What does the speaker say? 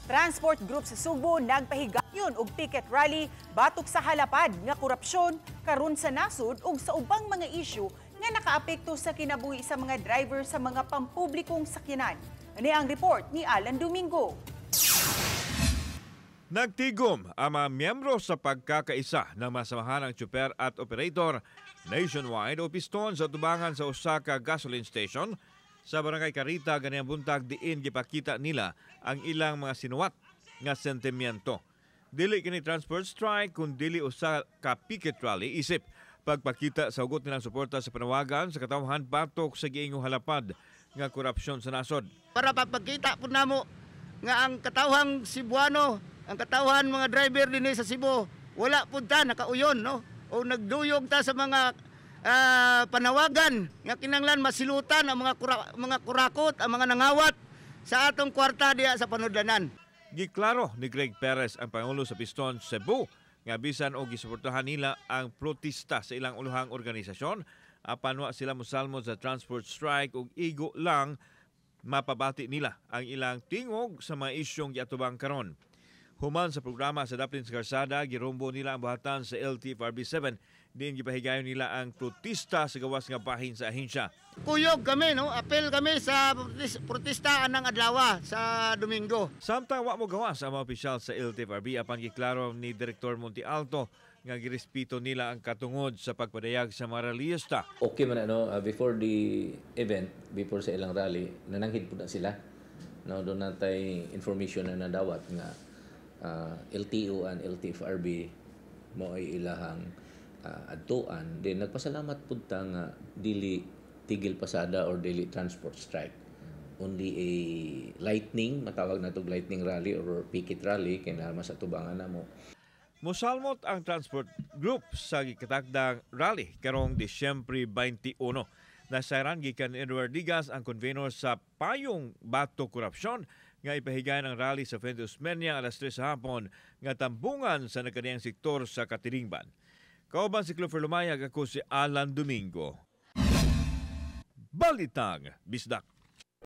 Transport Group sa Sugbo nagpahigayon og picket rally batok sa halapad nga korupsyon karon sa nasod ug sa ubang mga isyu nga nakaapekto sa kinabuhi sa mga driver sa mga pampublikong sakyanan. Ani ang report ni Alan Domingo. Nagtigom ang mga miyembro sa pagkakaisa ng mga samahan ng tsuper at operator nationwide o piston sa tubangan sa usa ka gasoline station sa Barangay Carita ganiyang buntag, diin gipakita nila ang ilang mga sinuwat nga sentimiento. Dili kini transport strike kun dili usa ka picket rally isip pagpakita sa hugot nilang suporta sa panawagan sa katawhan batok sa giingong halapad nga korupsyon sa nasod. Para papakita po namo nga ang katawhang Cebuano, ang katawhan mga driver dinhi sa Cebu, wala pud ta nakauyon, no? O nagduyog ta sa mga panawagan nga kinanglan masilutan ang mga kurakot, ang mga nangawat sa atong kwarta diha sa panudlanan. Giklaro ni Greg Perez, ang pangulo sa Piston Cebu, nga bisan og gisuportahan nila ang protesta sa ilang uluhang organisasyon, apan wa sila mosalmot sa transport strike ug igo lang mapabati nila ang ilang tingog sa mga isyong giatubang karon. Human sa programa sa Daplin sa Karsada, girumbo nila ang buhatan sa LTFRB 7 din gipahigayon nila ang protesta sa gawas nga bahin sa ahensya. Kuyog kami, no? Apel kami sa protesta anang adlaw sa Domingo. Samtang wa mo gawas ang mga opisyal sa LTFRB, apan giklaro ni Direktor Monte Alto nga girespeto nila ang katungod sa pagpadayag sa mga rallyista. Okay man ano, before the event, before sa ilang rally, nananghid po na sila. No, doon natay information na nadawat nga LTO and LTFRB mo ay ilahang adtuan. Then nagpasalamat pud ta nga dili tigil pasada or dili transport strike. Only a lightning, matawag na tog lightning rally or picket rally kay naa sa tubangan namo. Mosalmot ang transport group sa gikatakdang rally karong Disyembre 21. Nasayran gikan ni Edward Digas, ang convener sa Payong Bato Korupsyon, nga ipahigayon ang rally sa Fuente Osmeña alas 3 sa hapon nga tambungan sa nagkaniyang sektor sa katilingban. Kauban si Clover Lumayag, ako si Alan Domingo. Balitang Bisdak.